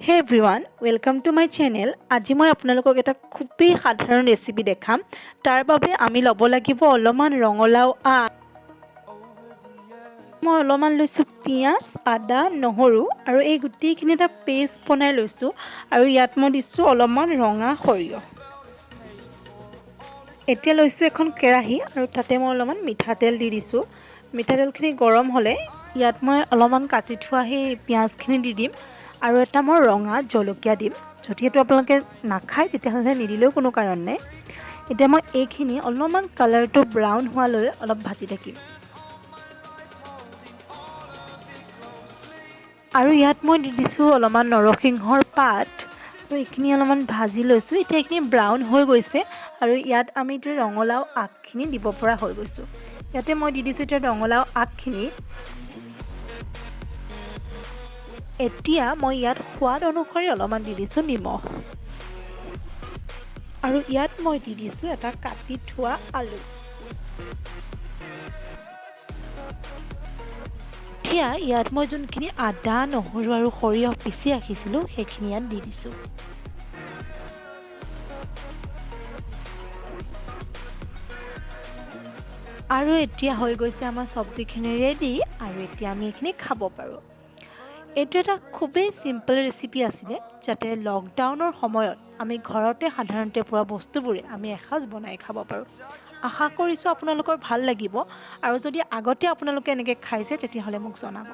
Hey everyone, welcome to my channel. আজি মই আপোনালোকক এটা খুবেই সাধাৰণ ৰেচিপি দেখাম। তাৰ বাবে আমি ল'ব লাগিব অলপমান ৰঙালাও আগ, মই অলপমান লৈছোঁ পিঁয়াজ, আদা, নহৰু আৰু এই গোটেইখিনি এটা পেষ্ট বনাই লৈছোঁ। আৰু ইয়াত মই দিছোঁ অলপমান ৰঙা সৰিয়হ। এতিয়া লৈছোঁ এখন কেৰাহী আৰু তাতে মই অলপমান মিঠাতেল দি দিছোঁ। মিঠাতেলখিনি গৰম হ'লে ইয়াত মই অলপমান কাটি থোৱা সেই পিঁয়াজখিনি দি দিম আৰু এটা মই ৰঙা জলকীয়া দিম। যদি এইটো আপোনালোকে নাখায়, তেতিয়াহ'লে নিদিলেও কোনো কাৰণ নাই। এতিয়া মই এইখিনি অলপমান কালাৰটো ব্ৰাউন হোৱালৈ অলপ ভাজি থাকিম। আৰু ইয়াত মই দি দিছোঁ অলপমান নৰসিংহৰ পাত আৰু এইখিনি অলপমান ভাজি লৈছোঁ। এতিয়া এইখিনি ব্ৰাউন হৈ গৈছে আৰু ইয়াত আমি এতিয়া ৰঙালাও আগখিনি দিব পৰা হৈ গৈছোঁ। ইয়াতে মই দি দিছোঁ এতিয়া ৰঙালাও আগখিনি। এতিয়া মই ইয়াত সোৱাদ অনুসৰি অলপমান দি দিছোঁ নিমখ আৰু ইয়াত মই দি দিছোঁ এটা কাটি থোৱা আলু। এতিয়া ইয়াত মই যোনখিনি আদা, নহৰু আৰু সৰিয়হ পিচি ৰাখিছিলোঁ, সেইখিনি ইয়াত দি দিছোঁ। আৰু এতিয়া হৈ গৈছে আমাৰ চব্জিখিনি ৰেডি আৰু এতিয়া আমি এইখিনি খাব পাৰোঁ। এইটো এটা খুবেই চিম্পল ৰেচিপি আছিলে, যাতে লকডাউনৰ সময়ত আমি ঘৰতে সাধাৰণতে পোৱা বস্তুবোৰে আমি এসাঁজ বনাই খাব পাৰোঁ। আশা কৰিছোঁ আপোনালোকৰ ভাল লাগিব আৰু যদি আগতে আপোনালোকে এনেকৈ খাইছে, তেতিয়াহ'লে মোক জনাব।